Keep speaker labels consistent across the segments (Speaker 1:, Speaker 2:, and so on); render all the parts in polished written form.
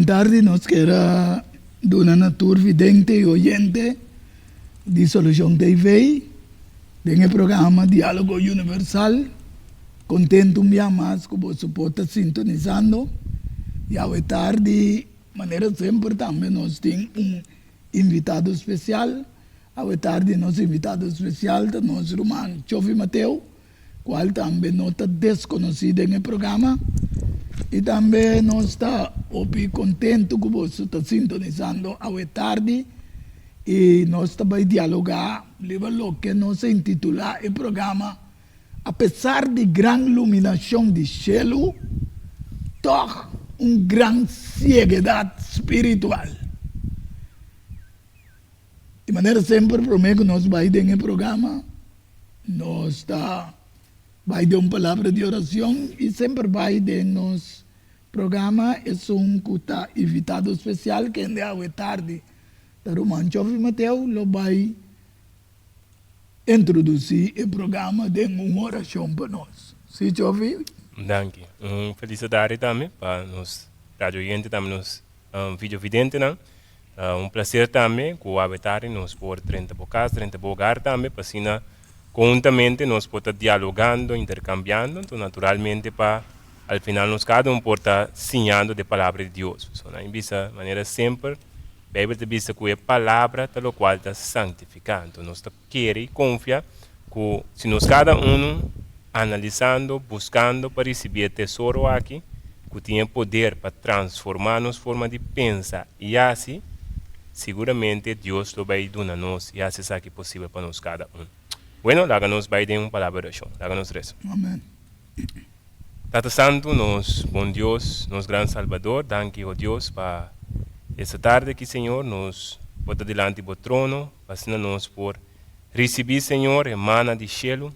Speaker 1: Bon tardi, nos kier a duna na tur vidente y oyente di Solucion TV den e programa Dialogo Universal. Contento un bia mas cu boso por ta sintonizando y awe tardi manera semper tambe nos tin un invitado special. Awe tardi nos invitado special ta nos ruman Chofi Mateo. Cual tambe no ta desconoci den e programa y tambe nos ta hopi contento cu boso ta sintonizando awe tardi y nos ta bay dialoga riba loke nos a intitula e programa A pesar di gran luminacion di shelu, tog un gran cieguedad spiritual. Di manera semper prome cu nos bay den e programa nos ta bay den un palabra di oracion y semper bay den nos programa esun cu ta invitado special kende awe tardi ta Ruman Chofi Mateo lo bay introduci e programa den un oracion pa nos. Si Chofi?
Speaker 2: Danki. Un feliz tardi tambe pa nos radio oyente tambe nos video videntenan. Ta un placer tambe cu awe tardi nos por drenta bo cas, drenta bo hogar tambe pa asina conhuntamente nos por ta dialogando, intercambiando, enton naturalmente pa al final nos cada un por ta siñando de palabra di Dios. So nan bisa manera semper Bijbel ta bisa cu e palabra ta locual ta santifica, enton nos ta kere y confia cu si nos cada uno analisando, buscando pa ricibi e tesoro aki cu tin e poder pa transforma nos forma di pensa y haci, siguramente Dios lo bay duna nos y haci esaki posibel pa nos cada un. Bueno, laga nos bay den un palabra de oracion. Laga nos reza.
Speaker 1: Amen.
Speaker 2: Tata Santu, nos bon Dios, nos gran Salbador, danki, oh Dios, pa esta tarde aki, Señor, nos por ta dilanti bo trono, pa asina nos por ricibi, Señor, e mana di shelu,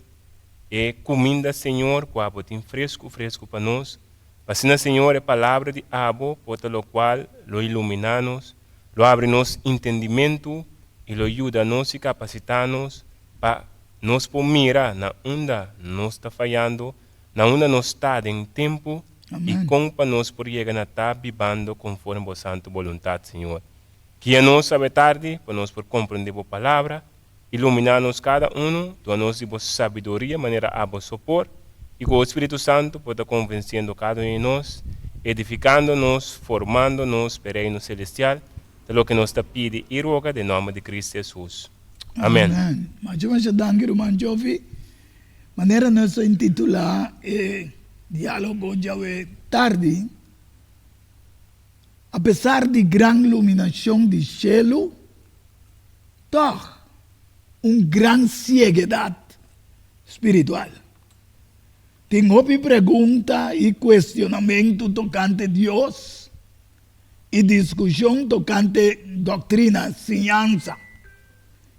Speaker 2: e cuminda, Señor, cu abo tin frescu, frescu pa nos, pa asina, Señor, e palabra di abo por ta locual lo ilumina nos, lo habri nos entendimento y lo yuda nos y capacita nos pa nos por mira na unda nos ta fayando, na unda nos ta den tempu y con pa nos por yega na ta bibando conforme bo santo boluntad, Señor. Guia nos awe tardi pa nos por comprende bo palabra, iluminá nos cada uno, duna nos di bo sabiduria manera abo so por, y cu bo Spiritu Santo por ta convenciendo cada uno di nos, edificando nos, formando nos p'e Reino Celestial, ta loke nos ta pidi y roga den nomber di Cristo Jesus. Amen.
Speaker 1: Amen. Masha masha danki ruman Jofi. Manera nos a intitulá e diálogo djawe tardi, Apesar di gran luminashon di shelu, tòg un gran sieguedat spiritual. Tin hopi pregunta i kuestionamentu tokante Dios i diskushon tokante doktrina, siñansa,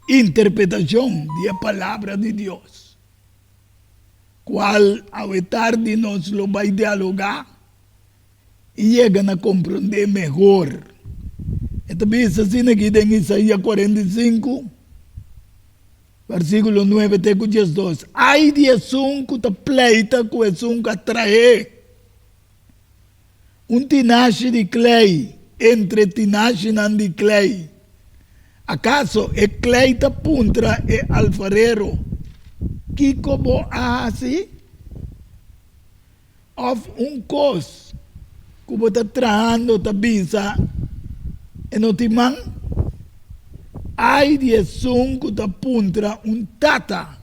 Speaker 1: interpretashon di e Palabra di Dios, kual awe tardi nos lo bai dialogá i yega na komprondé mehor. E ta bisa asina aki den Isaías 45, versíkulo 9 te ku 12, Ai di esun ku ta pleita ku esun ku a trah'é un tinashi di klei entre tinashinan di klei! Akaso e klei ta puntra e alfarero, Kiko bo a hasi? Of un kos ku bo ta trahando ta bisa e no tin man? Ai di esun ku ta puntra un tata,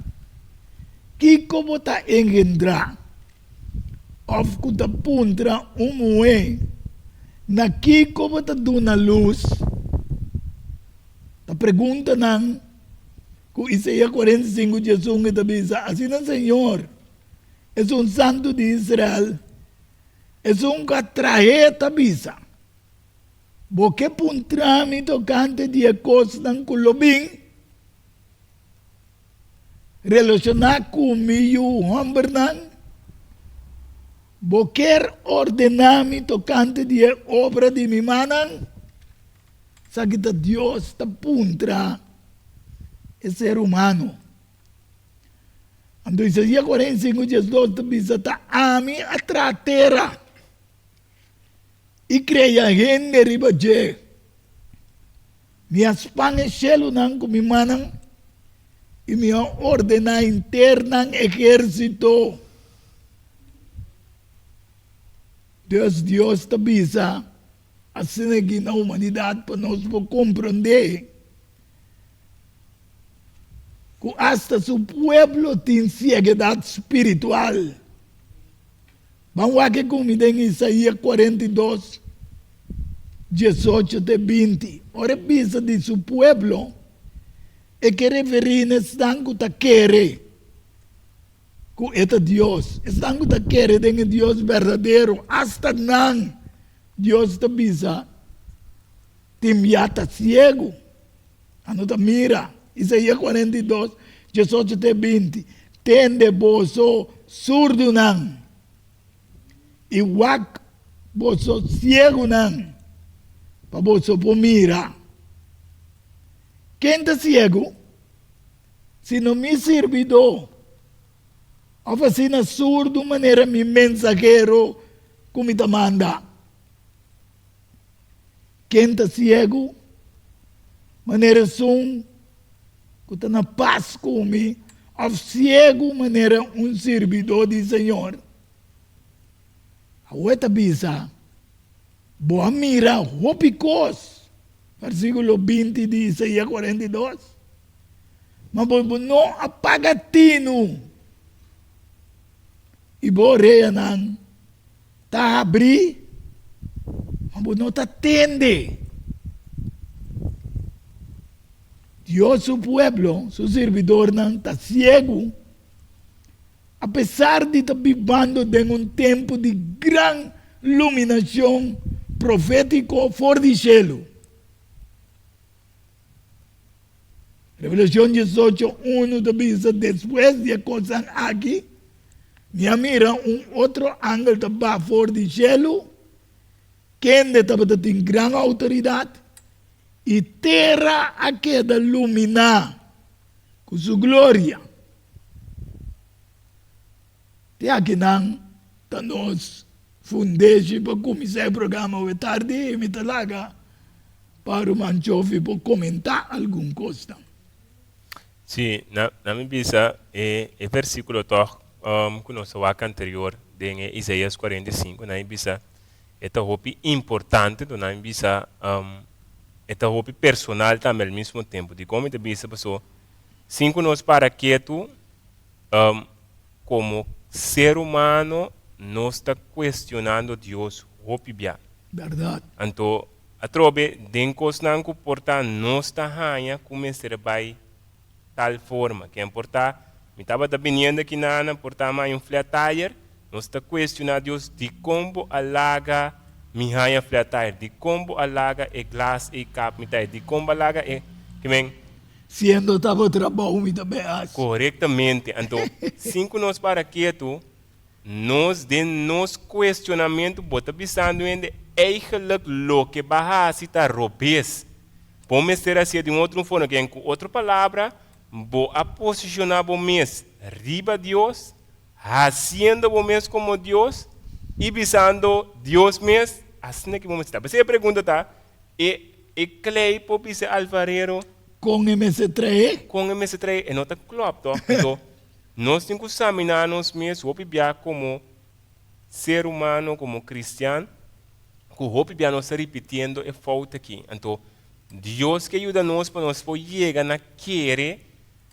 Speaker 1: Kiko bo ta engendrá? Of ku ta puntra un muhé, Na kiko bo ta duna lus? Ta preguntanan ku Isaías 45 diesun e ta bisa, Asina Señor, Esun Santu di Israel, Esun ku a trah'é ta bisa, Bo ke puntra mi tokante di e kosnan ku lo bin relashoná ku mi yu hòmbernan? Bo kier ordená mi tokante di e obra di mi mannan? Esaki ta Dios ta puntra e ser humano. Anto Isaías 45 diesdos ta bisa, Ta ami a traha tera. I krea hende riba dje. Mi a span e shelunan ku mi mannan, i mi a ordená henter nan ehérsito. Dus Dios ta bisa asina aki na humanidat pa nos por komprondé ku asta su pueblo tin sieguedat spiritual. Ban wak e ku mi den Isaías 42, 18 te 20. Ora e bisa di su pueblo, e ke referí na esnan ku ta kere ku e ta Dios, esnan ku ta kere den e Dios berdadero, asta nan Dios ta bisa tin bia ta siegu, nan no ta mira. Isaías 42, 18 te 20, Tende boso surdunan, i wak boso siegunan, pa boso por mira. Ken ta siegu? Sino mi sirbidó, òf asina surdu manera mi mensahero ku mi ta manda. Ken ta siegu manera esun ku ta na pas ku mi, òf siegu manera un sirbidó di Señor? Awor e ta bisa, Bo a mira hopi kos, versíkulo 20 di Isaías 42, ma bo no a paga tinu, i bo oreanan ta habrí, ma bo no ta tende. Dios su pueblo, su sirbidornan, ta siegu, apesar di ta bibando den un tempu di gran luminashon profétiko for di shelu. Revelashon 18, unu ta bisa, Despues di e kosnan aki, mi a mira un otro angel ta baha for di shelu, kende tabata tin gran outoridat, i tera a keda luminá ku su gloria. Te akinan ta nos fundeshi pa kuminsá e programa awe tardi i mi ta laga pa Ruman Chofi por komentá algun kosnan.
Speaker 2: Sí, na na mi bisa e e versíkulo tòg ku nos a wak anterior den e Isaías 45, na mi bisa e ta hopi importante, enton na mi bisa e ta hopi personal tambe al mismo tempo. Dikon mi ta bisa? Pasobra sin ku nos para ketu Komo ser humano nos ta kuestionando Dios hopi bia.
Speaker 1: Bèrdat.
Speaker 2: Anto atrobe den kosnan ku por ta nos ta haña ku mester bai tal forma. Ken por ta mi tabata biniendo aki nana por ta mi haña un flat tire, nos ta kuestioná Dios dikon bo a laga mi haña flat tire, dikon bo a laga e glas ei kap mi tire, dikon bo a laga e kimen.
Speaker 1: Siendo ta bo trabou mi ta bay haci.
Speaker 2: Korektamente. Anto, sin ku nos para ketu, nos den nos kuestionamentu bo ta bisando hende eigenlijk loke bo a hasi ta robes. Bo mester hasié di un otro forma. Ken ku otro palabra, bo a posishoná bo mes riba Dios, hasiendo bo mes komo Dios i bisando Dios mes asina ke bo mester ta. P'esei e pregunta ta, E e klei por bisa e alfarero.
Speaker 1: Kon e mester trae?
Speaker 2: Kon e mester trae? E no ta klòp tòg. Anto, nos tin ku saminá nos mes hopi bia komo ser humano, komo kristian, ku hopi bia nos ta ripitiendo e fout aki. Anto, Dios ke yuda nos pa nos por yega na kere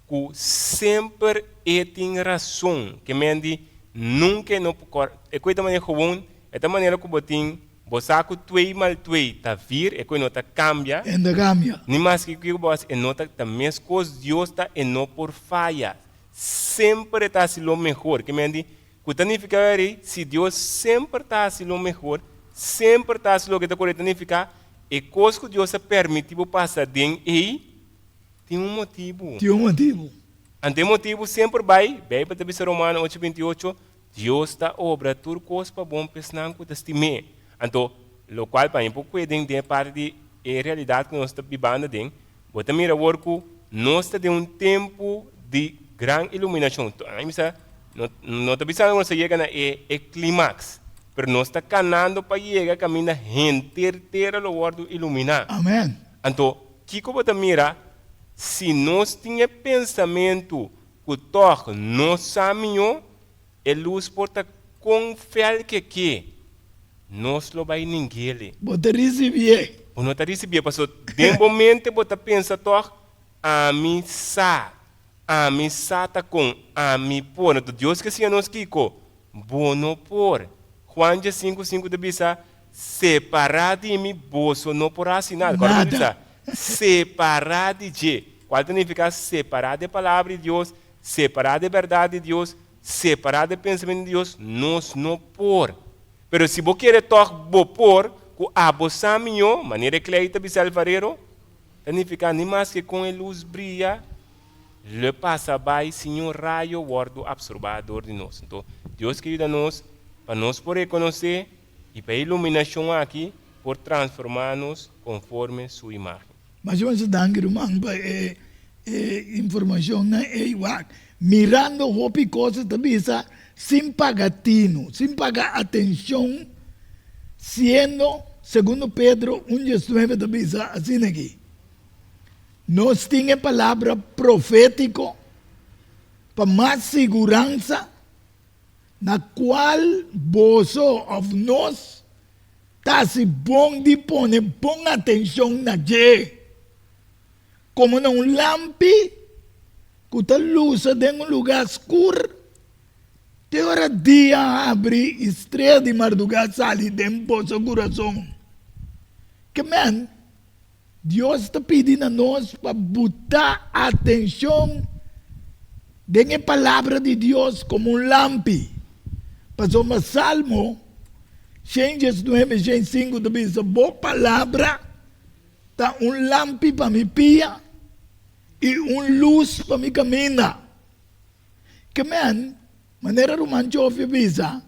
Speaker 2: ku semper e tin rason. Ke men di nunka e no por. E koe ta manera gewoon, e ta manera ku bo tin Bo sa ku twei mal twei ta vir, e koe no ta kambia.
Speaker 1: E no ta kambia.
Speaker 2: Ni maske kiko bo hasi, e no ta, ta meskos Dios ta, e no por faya. Semper e ta hasi lo mehor. Ke men di, ku ta nifiká wèri, si Dios semper ta hasi lo mehor, semper ta hasi loke ta korekto, ta nifiká e kos ku Dios a permití bo pasa den ei, tin un motibu.
Speaker 1: Tin un motibu.
Speaker 2: Anto e motibu semper bai, Beibel ta bisa Romano ocho binti ocho, Dios ta obra tur kos pa bon pa esnan ku ta stim'é. Anto, lokual pa mi por kue den den e parti di e realidat ku nos ta bibando aden, bo ta mira awor ku nos ta den un tempu di gran iluminashon. Mi sa, no, no ta bisando ku nos ta yega na e e klimaks. Pero nos ta kanando pa yega kaminda henter tera lo wòrdu iluminá.
Speaker 1: Amen.
Speaker 2: Anto, kiko bo ta mira? Si nos tin e pensamentu ku tòg nos sa mihó, e lus por ta kon fèl ke ke, nos lo bai ningele.
Speaker 1: Bo ta risibié.
Speaker 2: Bo no ta risibié, pasobra den bo mente bo ta pensa tòg, Ami sa. Ami sa ta kon ami por. Anto Dios ke siña nos kiko? Bo no por. Juan diesinku sinku ta bisa, Separá di mi, boso no por hasi nada. Kòrda ta bisa, separá di dje. Kual ta nifiká separá di e Palabra di Dios, separá di e bèrdat di Dios, separá di e pensamentu di Dios? Nos no por. Pero si bo kere tòg bo por, ku abo sa mihó, manera e klei ta bisa alfarero, Ta nifiká ni maske kon e lus bria, lo e pasa bai sin un rayo wòrdu apsorbá dor di nos. Anto, Dios ke yuda nos pa nos por rekonosé i pa e iluminashon aki por transformá nos konforme Su imágen.
Speaker 1: Masha masha danki ruman pa e informashonnan ei. Wak, mirando hopi kos ta bisa sin paga tinu, sin paga atenshon, siendo, segundo Pedro un diesnuebe ta bisa asina aki, Nos tin e palabra profétiko pa mas siguransa na kual boso òf nos ta hasi bon di pone bon atenshon na dje, komo na un lampi ku ta lusa den un lugá skur te ora dia habri i strea di mardugá sali den boso kurason. Ke men, Dios ta pidi na nos pa buta atenshon den e Palabra di Dios komo un lampi. Pasobra Salmo 119, 105 ta bisa, Bo palabra ta un lampi pa mi pia i un lus pa mi kaminda. Ke men, manera Ruman Jofi a bisa,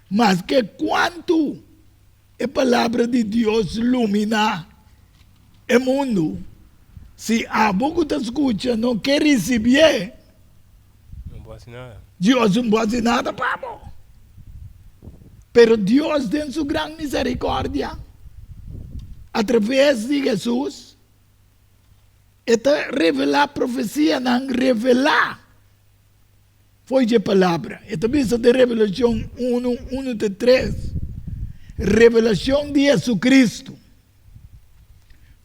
Speaker 1: maske kuantu e Palabra di Dios luminá e mundu, si abo ku ta skucha no ke risibié, Dios no por hasi nada pa bo. Pero Dios den su gran miserikòrdia, atraves di Hesus, E ta revelá profesianan revelá fo'i dje Palabra. E ta bisa den Revelashon unu, unu te tres, revelashon di Jesucristo,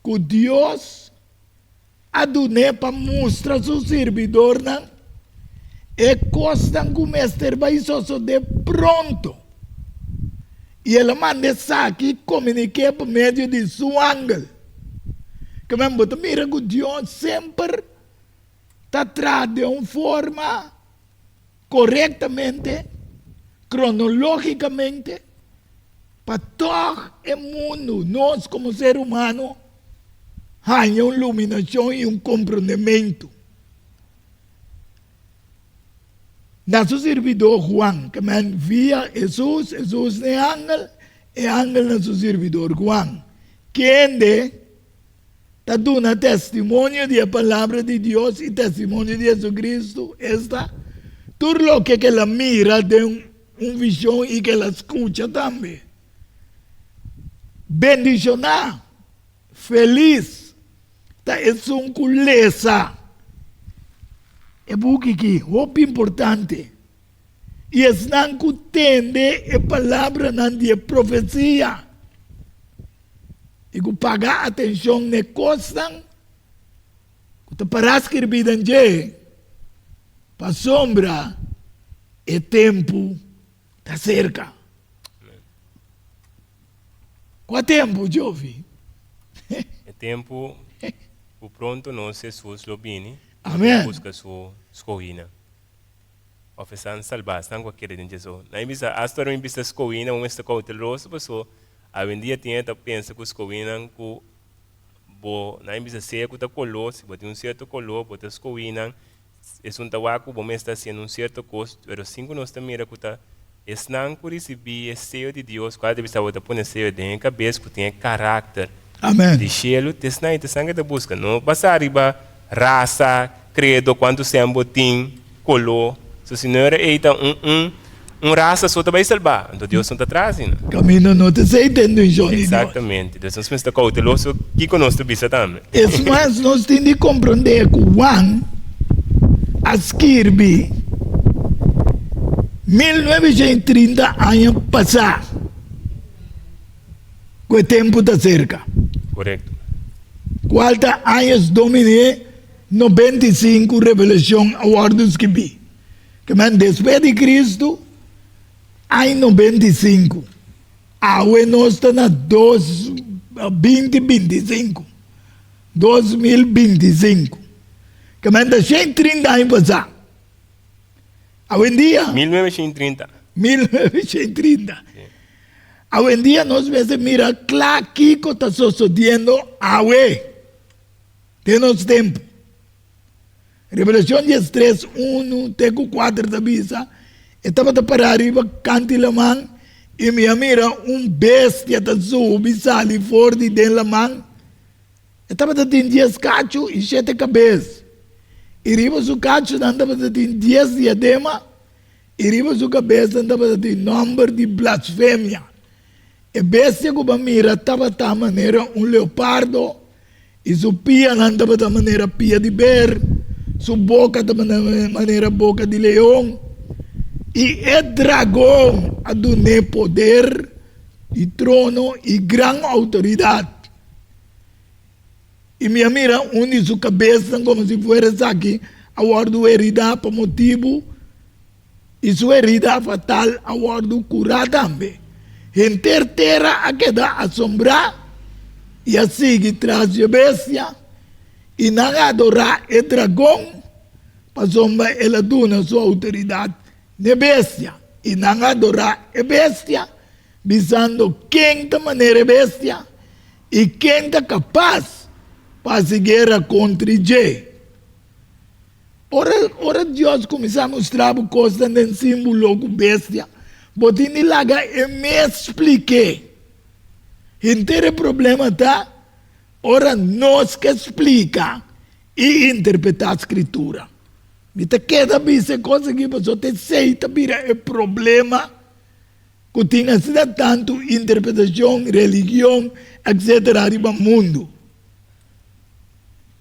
Speaker 1: ku Dios a dun'é pa mustra su sirbidornan e kosnan ku mester bai sosodé pronto. I el a manda esaki komuniké pa medio di su angel. Kimen bo ta mira ku Dios semper ta traha den un forma korektamente, kronologikamente, pa tòg e mundu, nos komo ser humano, haña un luminashon i un komprondementu. Na su sirbidó Juan, kimen via Hesus, Hesus na e angel, e angel na su sirbidor Juan, kende ta duna testimonio di e Palabra di Dios i testimonio di Jesucristo, esta, tur loke ku el a mira den un vishon i ku el a skucha tambe. Bendishoná, felis ta esun ku lesa e buki aki, hopi importante. I esnan ku tende e palabranan di e profesia i ku paga atenshon na e kosnan ku ta pará skirbí den dje, pasobra e tempu ta serka. Kua tempu, Jovi?
Speaker 2: E tempu ku pronto nos Hesus lo bini pa buska su skohinan. Of esnan salbá, esnan ku a kere den Jesu. Nan bisa, Asta ora mi bisa skohinan, bo mester kouteloso paso awendia tin e ta pensa ku skohinan ku bo, nan bisa sea ku ta koló, si bo tin un sierto koló, bo ta skohinan, esun ta wak ku bo mester hasiendo un sierto kos, pero sin ku nos ta mira ku ta esnan ku risibí e seyo di Dios, kual ta bisa bo ta pone seyo den e kabes ku tin e karakter di shelu, ta esnan i ta esnan ke ta buska, no basá riba rasa, kredo, kuantu sèn bo tin. Koló. So si no era ei ta un un. Un rasa so ta bai salbá, anto Dios no ta tras di nan.
Speaker 1: Kaminda no ta esei ta intenshon di Dios.
Speaker 2: Eksaktamente. Dus nos mester kouteloso kiko nos ta bisa tambe.
Speaker 1: Es mas, nos tin di komprondé ku Juan a skirbi 1930 aña pasá ku e tempu ta serka.
Speaker 2: Korekto.
Speaker 1: Kual ta años Domini 95 Revelashon a wòrdu skibí. Ke men despues di Kristu, aña 95. Awe nos ta na dos binti 25. 2025. Ke men ta 130 aña pasá. Awendia.
Speaker 2: 1930.
Speaker 1: 1930. Awendia nos mester mira kla kiko ta sosodiendo awe den nos tempu. Revelashon 13, unu te ku kuater ta bisa, E tabata pará riba kant'i laman, i mi a mira un bestia ta subi sali for di den laman. E tabata tin dies kachu i shete kabes, i riba su kachunan tabata tin dies diadema, i riba su kabesnan tabata tin nòmber di blasfemia. E bestia ku bo a mira tabata manera un leopardo, I su pianan tabata manera pia di ber, su boka tabata manera boka di leon. I e dragon a dun'é poder i trono i gran outoridat. I mi a mira un di su kabesnan komo si fuera esaki a wòrdu heridá pa motibu i su herida fatal a wòrdu kurá tambe. Henter tera a keda asombrá i a sigui tras dje bestia, i nan a adorá e dragon, pasobra el a duna su outoridat n'e bestia. I nan a adorá e bestia, bisando, Ken ta manera e bestia, i ken ta kapas pa hasi guera kontra dje? Ora, ora Dios kuminsá mustra bo kosnan den símbolo ku bestia, bo tin di laga e mes splik'é. Henter e problema ta ora nos ke splika i interpretá Skritura. Mi ta keda bisa e kos aki pasobra ta esei ta bira e problema ku tin asina tantu interpretashon, religion, etcetera riba mundu.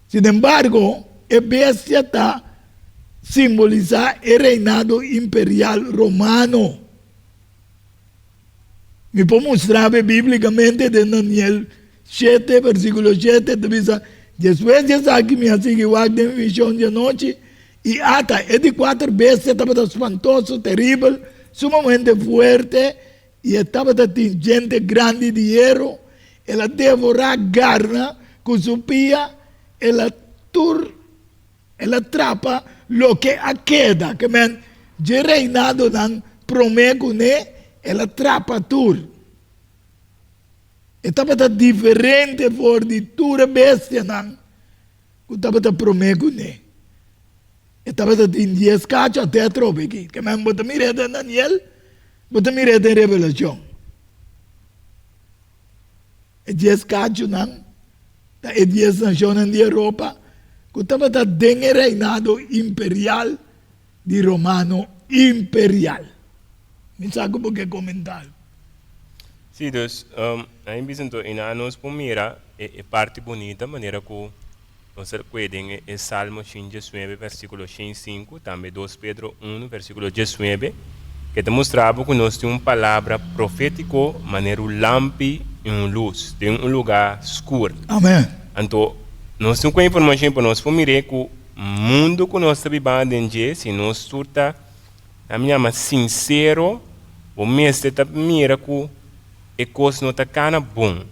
Speaker 1: Sinembargo, e bestia ta simbolisá e reinado imperial romano. Mi por mustra bo bíblikamente den Daniel shete, versíkulo shete, ta bisa, Despues di esaki mi a sigui wak den vishon di anochi, i ata, e di kuater bestia tabata spantoso, teribel, sumamente fuerte, I e tabata tin djente grandi di hero, el a devorá garna ku su pia, el a tur, el a trapa loke a keda, ke men dje reinadonan promé kuné, el a trapa tur. E tabata diferente for di tur e bestianan ku tabata promé kuné. E tabata tin dies kachu ate atrobe aki. Ke men bo ta mir'é den Daniel, bo ta mir'é den Revelashon. E dies kachunan ta e dies nashonnan di Europa ku tabata den e reinado imperial di Romano imperial. Mi sa ku bo ke komentá.
Speaker 2: Sí, dus, a bisa anto, i nan nos por mira e parti bunita manera ku Nos ta kue den e Salmo 119 versíkulo 105, tambe 2 Pedro 1 versíkulo 19, ke ta mustra bo ku nos tin un palabra profétiko manera un lampi i un lus den un lugá skur.
Speaker 1: Amèn.
Speaker 2: Anto, nos tin ku e informashon pa nos por mir'é ku mundu ku nos ta biba den dje, si nos tur ta, nan mi yama sinsero, bo mester ta mira ku e kos no ta kana bon.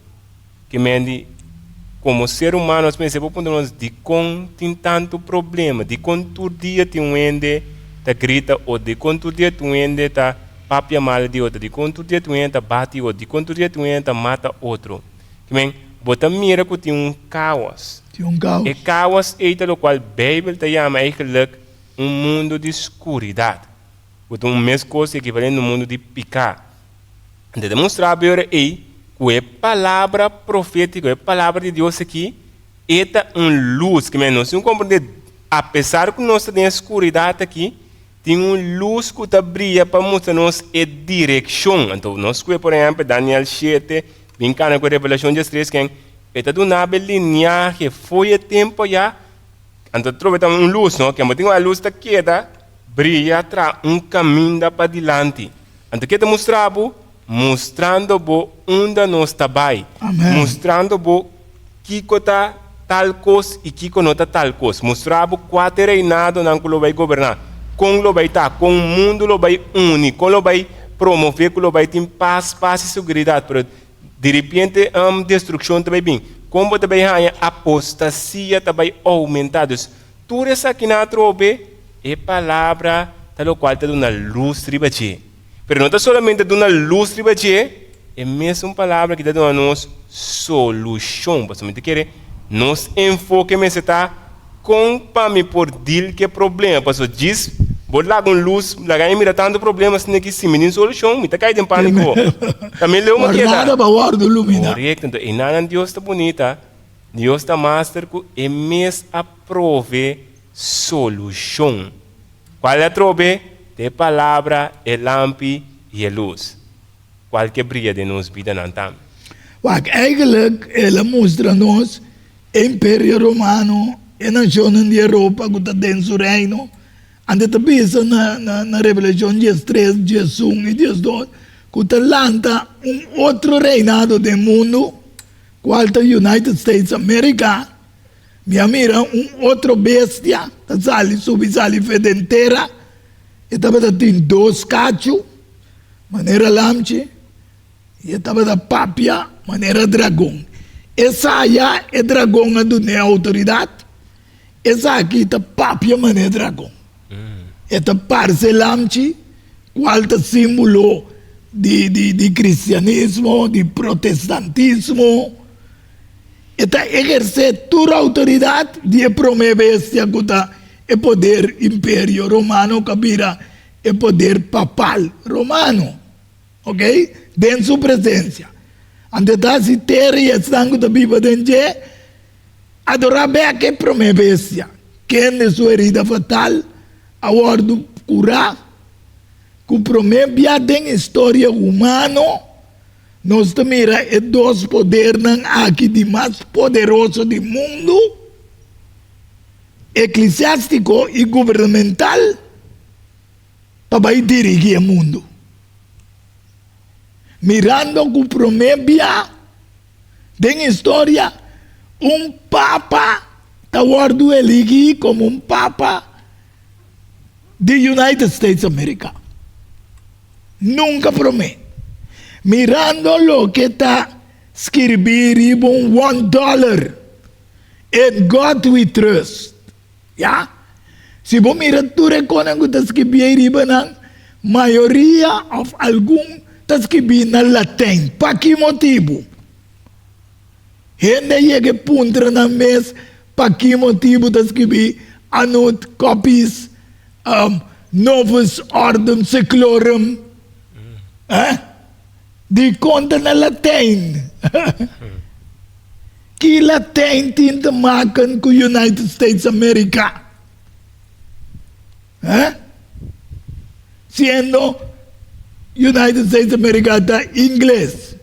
Speaker 2: Ke men di, komo ser humano nos mester por puntra nos dikon tin tantu problema, dikon tur dia tin un hende ta grita otro, dikon tur dia tin un hende ta papia mal di otro, dikon tur dia tin un hende ta bati otro, dikon tur dia tin un hende ta mata otro. Ke men, bo ta mira ku tin un kaos.
Speaker 1: Tin un kaos.
Speaker 2: E kaos ei ta lokual Beibel ta yama eigenlik un mundu di skuridat, ku ta un mes kos ekivalente un mundu di piká. Anto e ta mustra bo e ora ei ku e palabra profétiko, e palabra di Dios aki, e ta un lus. Kimen nos tin ku komprendé, apesar ku nos ta den e skuridat aki, Tin un lus ku ta bria pa mustra nos e direkshon. Anto nos kue por ehèmpel Daniel shete, bin kana ku Revelashon diestres ken e ta duna bo e liniahe fo'i e tempu ayá. Anto trobe ta un lus, no? Ken bo tin ku e lus ta keda bria tra un kaminda padilanti. Anto ke ta mustra bo? Mustrando bo unda nos ta bai. Mustrando bo kiko ta tal kos i kiko no ta tal kos. Mustra bo kua ta e reinadonan ku lo bai goberná, kon lo bai ta, kon mundu lo bai uni, kon lo bai promové ku lo bai tin pas, pas i seguridat. Pero diripiente destrukshon ta bai bin. Kon bo ta bai haña apostasia ta bai oumentá. Dus, tur esakinan atrobe e palabra ta lokual ta duna lus riba dje. Pero no ta solamente duna lus riba dje, e mesun palabra ki ta duna nos solushon. Pasobra mi ta kere nos enfoke mester ta kon pa mi por deal ku e problema. Pasobra djis bo laga un lus, laga mi mira tantu problema asina ki si mi tin solushon mi ta kai den pániko. Ta mi leu mi keda.
Speaker 1: Nada pa wòrdu luminá.
Speaker 2: Korekto. Enton enanan Dios ta bunita, Dios ta master ku e mes a prove solushon. Cual atrobe ta e palabra, e lampi y e luz, cual ke bria den nos bidanan tambe.
Speaker 1: Wak, eigenlijk el a mustra nos e Imperio Romano, e nacionnan di Europa cu ta den su reino. Ante ta bisa na na Revelacion diestres, diesun y diesdos cu ta lanta un otro reinado den mundo, cual ta United States America. Mi a mira un otro bestia ta sali subi sali fe den tera. E tabata tin dos kachu manera lamchi i e tabata papia manera dragon. Esaya e dragon a dun'é outoridat. Esaki ta papia manera dragon. E ta parse lamchi, kual ta símbolo di di kristianismo, di protestantismo. E ta ehersé tur outoridat di e promé bestia ku ta e poder imperio romano ku a bira e poder papal romano. Ok, den su presensia. Anto e ta hasi tera i esnan ku ta biba den dje adorá bèk e promé bestia, kende su herida fatal a wòrdu kurá. Ku promé bia den historia humano, Nos ta mira e dos podernan aki di mas poderoso di mundu, eklesiástiko i gubernamental, pa bai dirigí e mundu. Mirando ku promé bia den historia un papa ta wòrdu eligí komo un papa di United States America. Nunka promé. Mirando loke ta skirbí riba un one dollar, In God we trust. Ya. Si bo mira tur e konan ku ta skibí ei riba nan, mayoria òf algun ta skibí na Latijn. Pa ki motibu? Hende a yega e puntra nan mes pa ki motibu ta skibí Anut copies Novus Ordem Seclorum. Eh? Dikon ta na Latijn? Ki Latijn tin te maken ku United States America? Eh? Siendo United States America ta Ingles.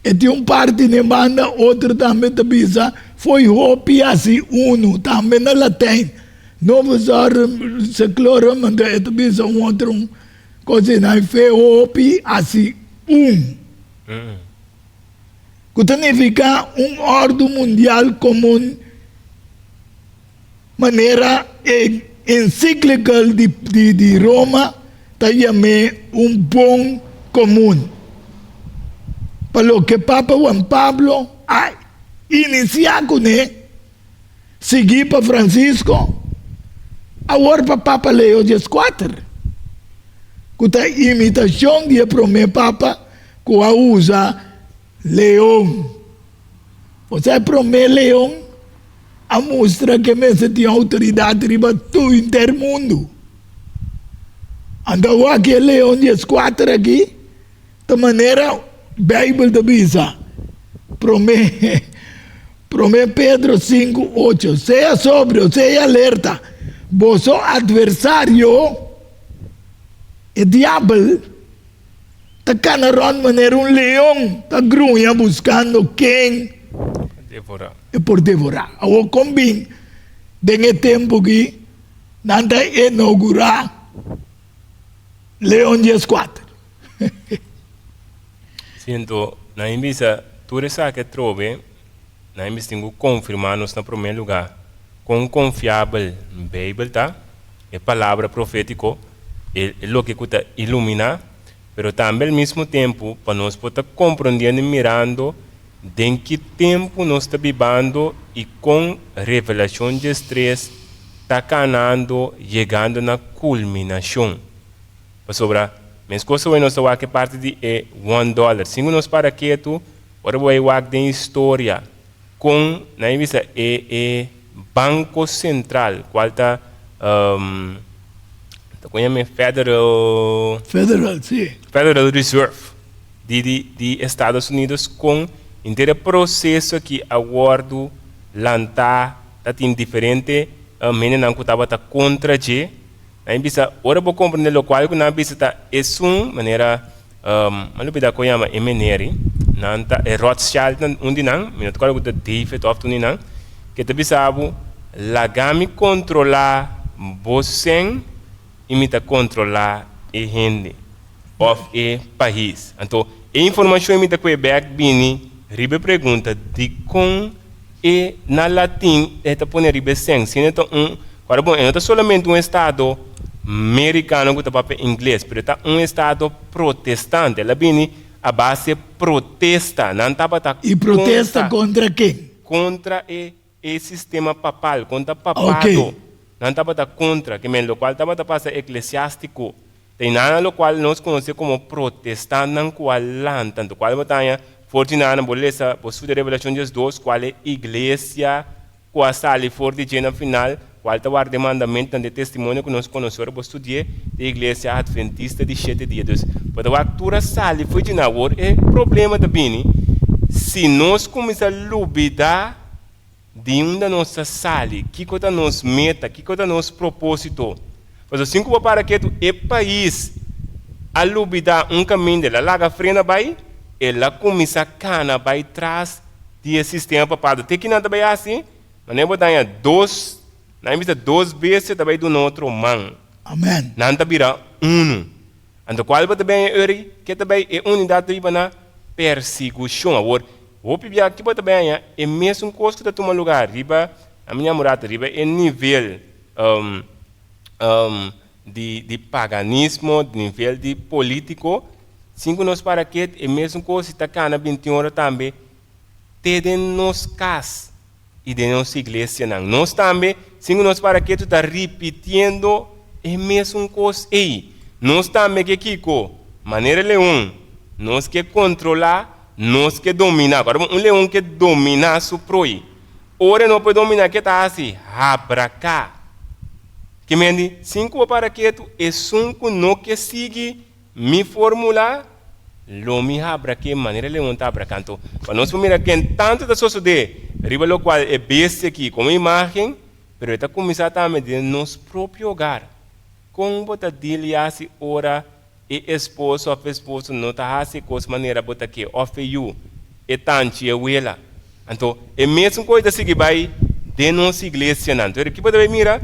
Speaker 1: E tin un parti den banda, otro tambe ta bisa foi hopi hasi unu, tambe na Latijn. Novus Ordem Seclorum, anto e ta bisa un otro un cosa asina, fe hopi hasi un. Ku ta nifiká un òrdu mundial komun. Manera e encyclical di Roma ta yam'é un bon komun. Pa loke Papa Juan Pablo a inisiá kuné, siguí pa Francisco, awor pa Papa Leo dieskuater, ku ta imitashon di e promé papa ku a usa leon. Osea e promé leon a mustra ku e mester tin outoridat riba tur henter mundu. Anto awor aki e leon di eskuater aki ta manera Beibel ta bisa, promé. Promé Pedro 5, 8. Sea sobrio, sea alerta. Boso adversario, e diabel, ta kana rònt manera un leon ta gruña buskando ken e por devorá. Awor kon bin den e tempu aki nan ta inougurá Leon 14?
Speaker 2: Sí, anto nan a bisa tur esaki atrobe, nan a bisa tin ku konfirmá nos na promé lugá kon konfiabel Beibel ta, e palabra profétiko, e loke ku ta iluminá, pero tambe al mismo tempu pa nos por ta komprondiendo i mirando den ki tempu nos ta bibando i kon Revelashon diestres ta kanando yegando na kulminashon. Pasobra meskos awor nos ta wak e parti di e one dollar. Sin ku nos para ketu, ora bo bai wak den historia kon nan a bisa e e banko sentral kual ta ta kon yama e federal
Speaker 1: Federal, si.
Speaker 2: Federal Reserve di di di Estados Unidos kon henter e proseso aki a wòrdu lantá ta tin diferente hendenan ku tabata kontra dje. Nan bisa, ora bo komprende lokual ku nan bisa ta esun manera, mi a lubida kon yama e meneri, nan ta e Rothschild nan un di nan, mi no ta kòrda ku ta David òf un di nan, ke ta bisa bo, laga mi kontrolá bo sèn i mi ta kontrolá e hende òf e pais. Anto e informashon mi ta kohe bèk bini riba e pregunta dikon E na latin e ta pone riba e sèn. Siendo e ta un, ora bon, e no ta solamente un estado merikano ku ta papia ingles, pero e ta un estado protestante. El a bini a base protesta. Nan tabata
Speaker 1: I protesta kontra ken?
Speaker 2: Kontra e e sistema papal, kontra papado. Nan tabata kontra, ke men lokual tabata pasa eklesiástiko. Ta inana lokual nos konosé komo protestantnan ku a lanta. Anto kual bo ta haña for di nana? Bo lesa, bo studia Revelashon 12, kual e iglesia ku a sali for di dje na final, kual ta warda e mandamentunan di e testimonio ku nos konosé ora bo studi'é, ta e iglesia Adventista di shete dia. Dus, bo ta wak tur a sali for di dje. Awor e problema ta bini si nos kuminsá lubidá Di unda nos ta sali? Kiko ta nos meta? Kiko ta nos propósito? Pasobra sin ku bo para ketu, e pais a lubidá un kaminda, el a laga frena bai, el a kuminsá kana bai tras di e sistema papado. Te kinan ta bai hasi? Manera bo ta haña dos, nan a bisa dos bestia ta bai duna otro man.
Speaker 1: Amen.
Speaker 2: Nan ta bira unu. Anto kual bo ta bai haña ori? Ke ta bai e unidat ta biba na persigushon. Awor, hopi bia ki bo ta bai haña e mesun kos ku ta tuma lugá riba, ami ña murata, riba e nivel di di paganismo, nivel di polítiko, sin ku nos para ket e mesun kos si ta kana binti ora tambe te den nos kas i den nos iglesianan. Nos tambe, sin ku nos para ketu, ta ripitiendo e mesun kos ei. Nos tambe ke kiko? Manera e leon, nos ke kontrolá, nos ke dominá. Kòrda bon, un leon ke dominá su proi. Ora e no por dominá, ke ta hasi? Habraká. Ke mendi, sin ku bo para ketu, esun ku no ke sigui Mi formula, Lo mi habra ke manera leon ta habra kanto. Pa nos por mira ken tantu ta sosodé riba lokual e bestia aki komo imágen, pero e ta kuminsá tambe den nos propio hogar. Kon bo ta deal yasi ora e esposo òf esposo no ta hasi e kos manera bo ta ke òf e yu, e tanchi, e wela? Anto e mesun kos ta sigui bai den nos iglesianan. Entonces ki bo ta bai mira?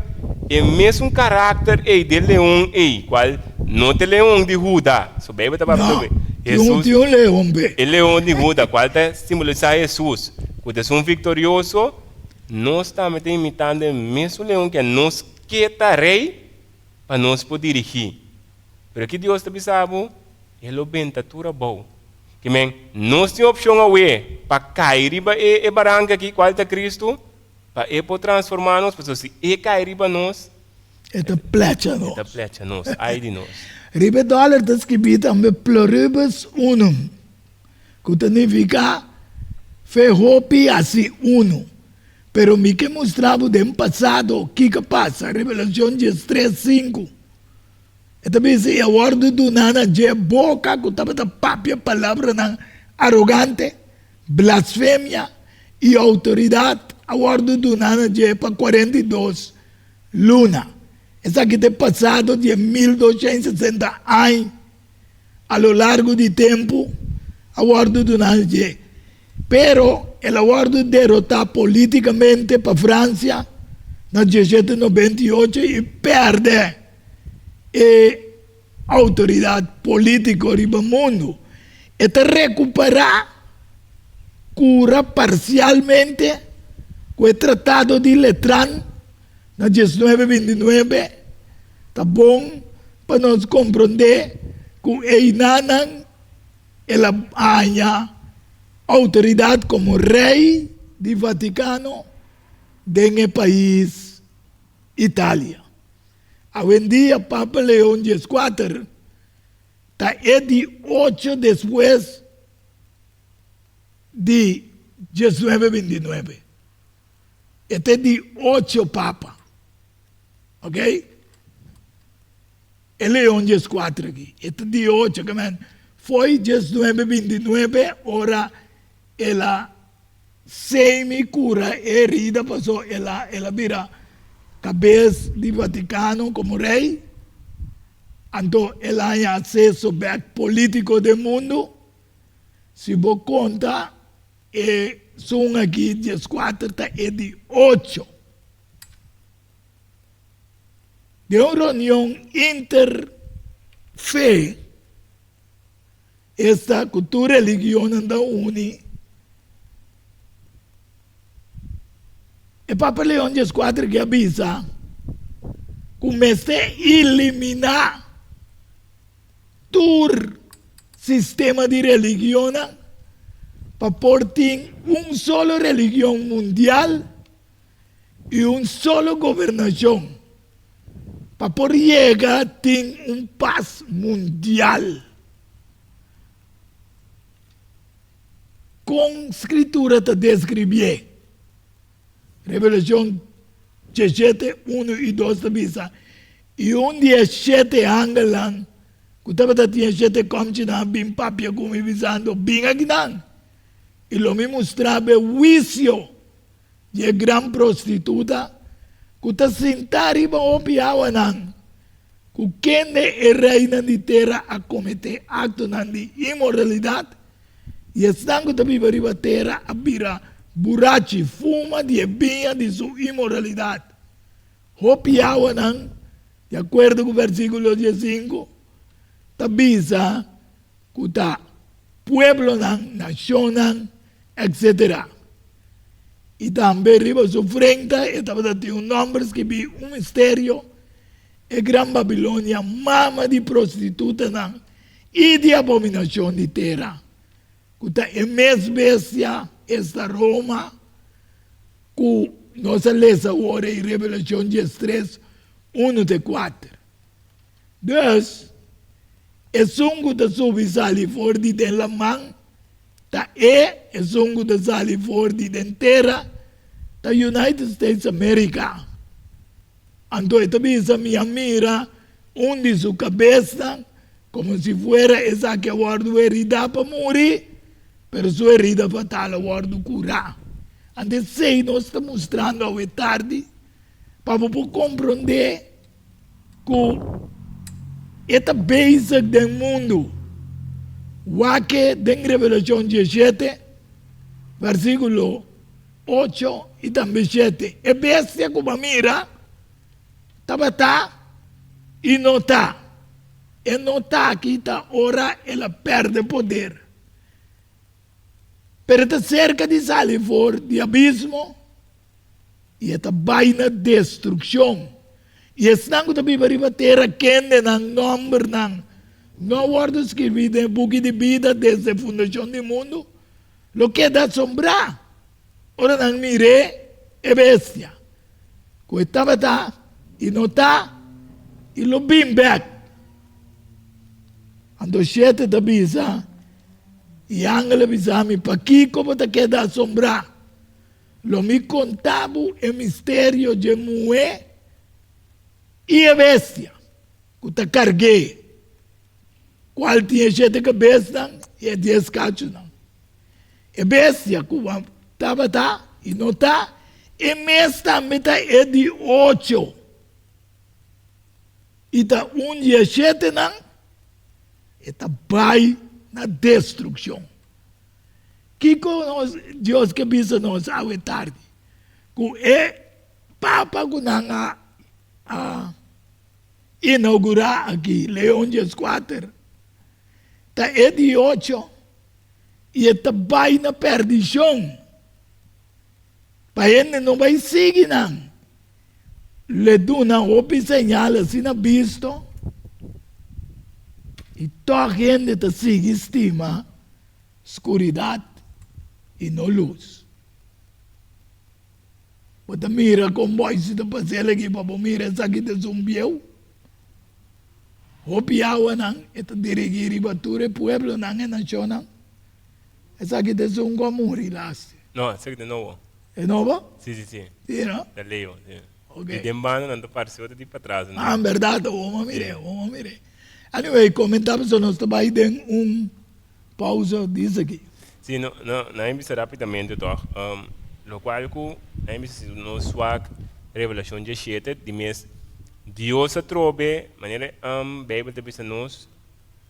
Speaker 2: E mesun karakter ei den leon ei, kual no ta e leon di Huda. So Beibel ta papia
Speaker 1: No,
Speaker 2: sobre
Speaker 1: tin un
Speaker 2: Hesus,
Speaker 1: tin un leon be.
Speaker 2: e leon di Huda, kual ta simbolisá Hesus, ku ta esun viktorioso. Nos tambe ta imitando e mesun leon ke nos ke ta rei pa nos por dirigí. Pero ki Dios ta bisa bo? E lo benta tur abou. Ke men, nos tin opshon awe pa kai riba e e baranka aki, kual ta Kristu, pa E por transformá nos, pasobra si E kai riba nos,
Speaker 1: E ta plecha
Speaker 2: E ta
Speaker 1: nos.
Speaker 2: plecha nos. Ai di nos!
Speaker 1: Riba e dòler ta skibí tambe Pluribus Unum, ku ta nifiká Fe hopi hasi unu. Pero mi ke mustra bo den pasado kiko a pasa, Revelashon 13, 5. E ta bisa, I a wòrdu duná na dje boka ku tabata papia palabranan arogante, blasfemia. I outoridat a wòrdu duná na dje pa 42 luna. Esaki ta e pasado di e 1260 aña. A lo largu di tempu a wòrdu duná na dje. Pero el a wòrdu derotá polítikamente pa Fransia na 1798 i pèrdè e outoridat polítiko riba mundu. E ta rekuperá kura parsialmente ku e Tratado di Letran na 1929. Ta bon pa nos komprondé ku einanan el a haña outoridat komo rei di Vatikano den e pais Italia. Awendia Papa Leon dieskuater ta e di ocho despues di 1929. E ta e di ocho papa. Ok? E Leon 14 aki, e ta di ocho, ke men foi 1929 ora el a semi cura e herida paso el a el a bira cabes di Vaticano como rey, anto el a haña acceso bek politico den mundo, si bo conta e sun aki 14 ta e di ocho. Den un reunion inter fe, esta ku tur religionnan ta uni, e Papa Leon dieskuater ke a bisa ku mester eliminá tur sistema di religionnan pa por tin un solo religion mundial. I un solo gobernashon pa por yega tin un pas mundial. Kon Skritura ta deskribié? Revelashon 17, 1 i 2 ta bisa, I un di e shete angelnan ku tabata tin e shete kòmchinan a bin papia ku mi, bisando, Bin akinan, i lo mi mustra bo e huisio di e gran prostituta ku ta sintá riba hopi awanan, ku kende e reinan di tera a kometé aktonan di inmoralidat, i esnan ku ta biba riba tera a bira burachi fuma di e biña di su inmoralidat. Hopi awanan, di akuerdo ku versíkulo 15, ta bisa ku ta pueblonan, nashonnan, etc. I tambe riba su frenta e tabata tin un nòmber skibí, un misterio, E Gran Babilonia, mama di prostitutanan i di abominashon di tera, ku ta e mes bestia, esta Roma, ku nos a lesa awor ei Revelashon 13, unu te kuater. Dus, esun ku ta subi sali for di den laman ta e, esun ku ta sali for di den tera ta United States America. Anto e ta bisa, Mi a mira un di su kabesnan komo si fuera esaki a wòrdu heridá pa muri, pero su herida fatal a wòrdu kurá. Anto esei nos ta mustrando awe tardi pa bo por komprondé ku e ta bezig den mundu. Wak den Revelashon 17, versíkulo 8 i tambe 7. E bestia ku bo a mira tabata i no ta. E no ta aki ta ora el a pèrdè poder. Pero e ta serka di sali for di abismo. I e ta bai na destrukshon. I esnan ku ta biba riba tera kende nan nòmbernan no a wòrdu skirbí den e buki di bida desde fundashon di mundu, lo keda asombrá ora nan mir'é e bestia ku e tabata i no ta i lo bin bèk. Anto shete ta bisa, I angel a bisa mi, Pakiko bo ta keda asombrá? Lo mi konta bo e misterio dje muhé i e bestia ku ta karg'é, kual tin e shete kabesnan i e dies kachunan. E bestia ku bo a tabata i no ta, e mes tambe ta e di ocho i ta un di e shetenan, e ta bai na destrukshon. Kiko nos Dios ke bisa nos awe tardi? Ku e papa ku nan a a inaugurá aki, Leon dieskuater, ta e di ocho i e ta bai na perdishon. Pa hende no bai sigui nan. Lo e duna hopi señal asina bisto i tòg hende ta sigui stima skuridat i no lus. Bo ta mira kon bòisi ta pas'el aki pa bo mira esaki ta esun bieu. Hopi awanan e ta dirigí riba tur e pueblonan e nashonnan. Esaki ta esun ku a muri lasti.
Speaker 2: No, esaki ta nobo.
Speaker 1: E nobo?
Speaker 2: Si, si, si.
Speaker 1: Si, no?
Speaker 2: Ta Leo, si. Ok. Di den banda nan ta parse otro di patras.
Speaker 1: Ah, en berdad, awor mi mir'é, awor mi mir'é. Anyway, comenta pasobra nos ta bai den un pausa dis aki.
Speaker 2: Si, no, no, nan a bisa rapidamente toch, locual cu nan a bisa si nos wak Revelacion diesshete, di mes Dios a trobe, manera Bijbel ta bisa nos,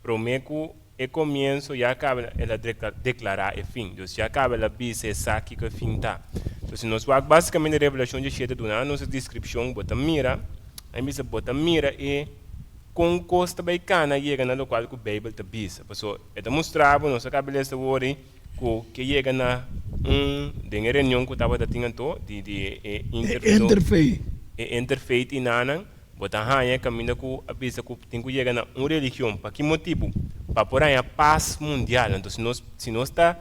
Speaker 2: Promé ku e komienso ya kaba el a deklará e fin. Dios ya kaba el a bisa e sa kiko e fin ta. Entonces si nos wak básikamente Revelashon diesshete duna nos e deskripshon, bo ta mira, a bisa bo ta mira e kon kos ta bai kana yega na lokual ku Beibel ta bisa. Paso e ta mustra bo, nos a kaba lesa awor ei, ku ke yega na un den e reunion ku tabata tin anto di di e
Speaker 1: interfaith.
Speaker 2: E interfaith i nanan. Bo ta haña kaminda ku a bisa ku tin ku yega na un religion. Pa ki motibu? Pa por haña pas mundial. Anto si nos si nos ta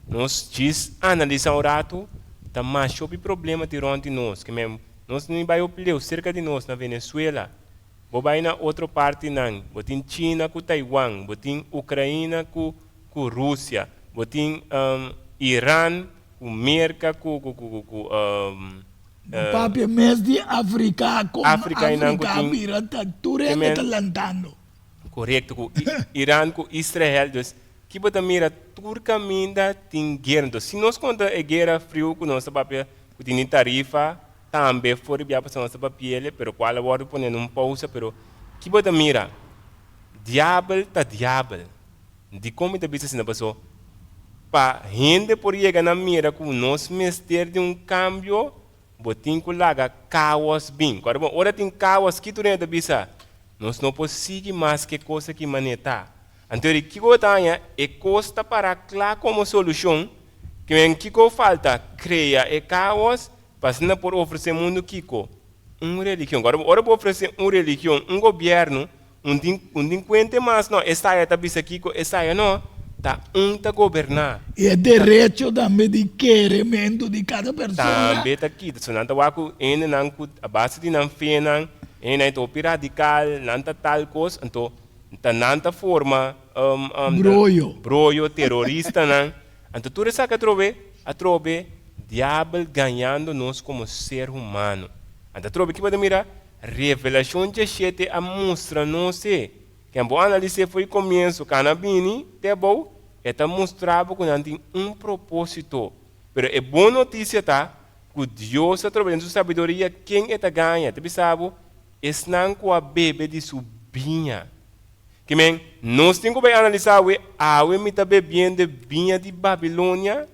Speaker 2: nos djis analisá un ratu, ta masha hopi problema tin rònt di nos. Ke men nos ni bai hopi leu, serka di nos na Venezuela, bo bai na otro partinan, bo tin China ku Taiwan, bo tin Ukraina ku ku Rusia, bo tin Iran ku Merka ku ku ku ku.
Speaker 1: No papia mes di Africa con Africa bira ta tur hende ta lantando.
Speaker 2: Correcto cu Iran cu Israel dus ki bo ta mira tur caminda tin guera entonces si nos conta e guera friu cu nos ta papia cu tin di tarifa tambe for di bia pasobra nos ta papiele pero cual a wordo pone na un pausa pero ki bo ta mira diabel ta diabel. Dikon mi ta bisa asina? Paso pa hende por yega na mira ku nos mester di un kambio, bo tin ku laga kaos bin. Kòrda bon, ora tin kaos, ki tur hende ta bisa? Nos no por sigui mas ku e kos aki manera ta. Anto di kiko bo ta haña? E kos ta pará kla komo solushon, kimen kiko falta? Krea e kaos pa asina por ofresé mundu kiko? Un religion. Kòrda bon, ora bo ofresé un religion, un gobièrnu, Un tin un tin kuente mas no, esaya ta bisa kiko, esaya no, ta un ta goberná.
Speaker 1: I e derecho tambe di kerementu di kada persona.
Speaker 2: Tambe ta kita. So nan ta wak ku hendenan ku a base di nan fenan, hendenan ta hopi radikal, nan ta tal kos, anto ta nan ta forma
Speaker 1: Broyo.
Speaker 2: broyo, teroristanan. Anto tur esaki atrobe, atrobe diabel gañando nos komo ser humano. Anto atrobe ki bo ta mira? Revelashon djeshete a mustra nos e. Ken bo analis'é for di komienso kana bini te abou, e ta mustra bo ku nan tin un propósito. Pero e bon notisia ta ku Dios ta troba den su sabiduria ken e ta gaña. Ta bisa bo, esnan ku a bebe di su biña. Ke men, nos tin ku bai analisá awe, Awe mi ta bebiendo e biña di Babilonia?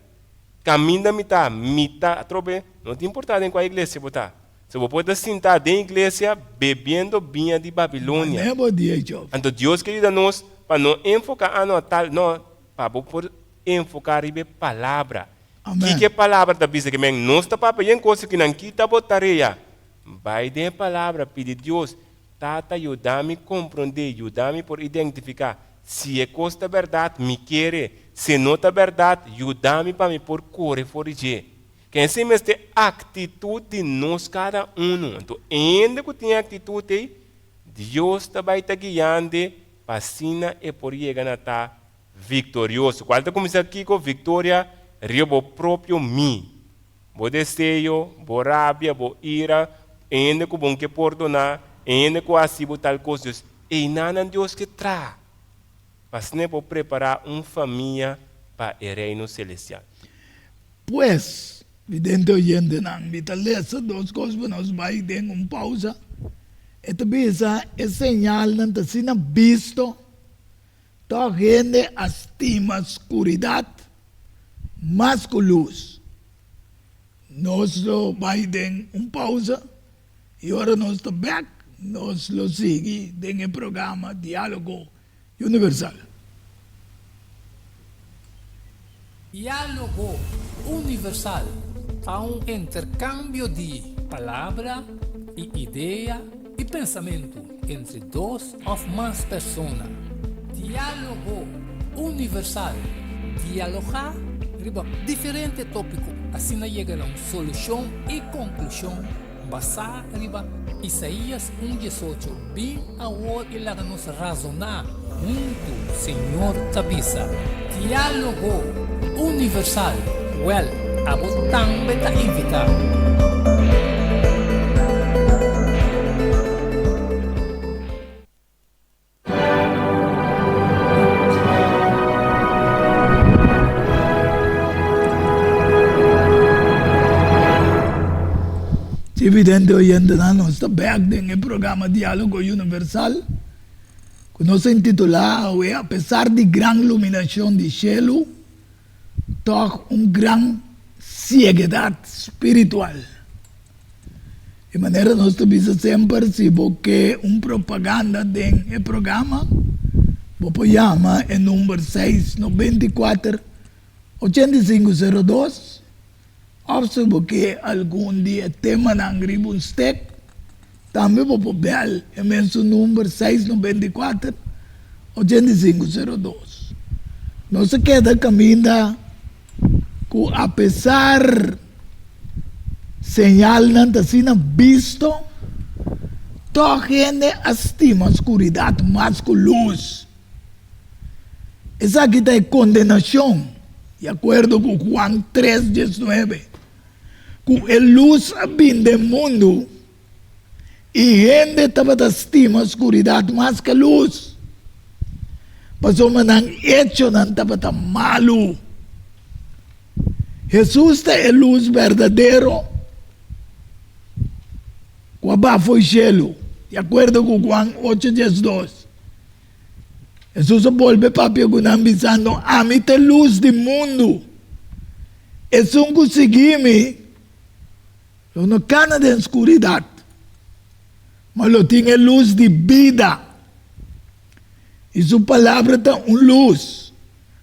Speaker 2: Kaminda mi ta, mi ta atrobe, no ta importá den kua iglesia bo ta. So bo por ta sintá den iglesia bebiendo biña di Babilonia.
Speaker 1: Manera bo di e Job.
Speaker 2: Anto Dios ke yuda nos pa no enfoká ano a tal, no, pa bo por enfoká riba e palabra.
Speaker 1: Amen.
Speaker 2: Kiko e palabra ta bisa? Ke men nos ta papia yen kos aki nan kita bo tarea. Bai den e palabra, pidi Dios, Tata yuda mi komprondé, yuda mi por identifiká si e kos ta bèrdat, mi kere, si no ta bèrdat, yuda mi pa mi por kore for di dje. Kense mester actitud di nos cada uno. Anto hende cu tin e actitud ey, Dios ta bay ta guiande pa asina e por yega na ta victorioso. Cual ta cuminsa kico? Victoria riba bo propio mi. Bo deseo, bo rabia, bo ira, e hende cu bon ke pordona, e hende cu a haci bo tal cos. Dios, eynanan Dios ke traha pa asina e por prepara un famia pa e Reino Celestial.
Speaker 1: Pues, vidente oyentenan, mi ta lesa dos kos pa nos bai den un pausa. E ta bisa e señalnan ta asina bisto, tòg hende a stima skuridat mas ku lus. Nos lo bai den un pausa i ora nos ta bèk nos lo sigui den e programa Diálogo Universal.
Speaker 3: Diálogo Universal ta un interkambio di palabra i idea i pensamentu entre dos òf mas persona. Diálogo Universal, dialogá riba diferente tópiko asina yega na un solushon i konklushon Basá riba Isaías un diesocho, Bin awor i laga nos razoná huntu, Señor ta bisa. Diálogo Universal, Wèl, abo tambe ta invitá.
Speaker 1: Evidente oyentenan nos ta bek den e programa Dialogo Universal ku nos a intitulá awe Apesar di gran luminashon di shelu tòg un gran sieguedat spiritual. E manera nos ta bisa semper si bo ke un propaganda den e programa bo por yama e number seis 94 85 02 of si bo ke algun di e temanan riba un stek tambe bo por bel e mesun number seis 94 85 02. Nos a keda kaminda. Ku apesar señalnan ta asina bisto, tòg hende a stima skuridat mas ku lus. Esaki ta e kondenashon, di akuerdo ku Juan tres diesnuebe, ku e lus a bin den mundu i hende tabata stima skuridat mas ke lus, pasobra nan echonan tabata malu. Hesus ta e lus berdadero ku a baha for shelu, di akuerdo ku Juan ocho diesdos. Hesus a bolbe papia ku nan bisando, Ami ta e lus di mundu. Esun ku sigui mi, Lo no kana den skuridat, ma lo tin e lus di bida. I su palabra ta un lus,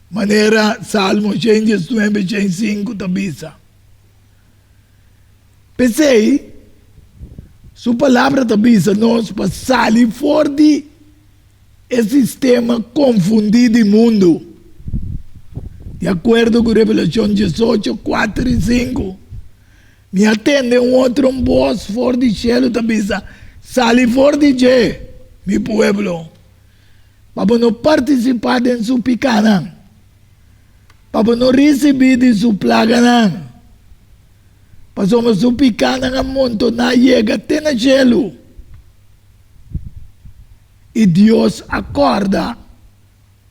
Speaker 1: manera Salmo shen diesnuebe shen sinku ta bisa. P'esei, su palabra ta bisa nos pa sali for di e sistema konfundí di mundu. Di akuerdo ku Revelashon diesocho, kuater i sinku, Mi a tende un otro bos for di shelu ta bisa, Sali for di dje, mi pueblo, pa bo no partisipá den su pikánan, pa bo no risibí di su plaganan, pasobra su pikánan a montoná yega te na shelu, i Dios a kòrda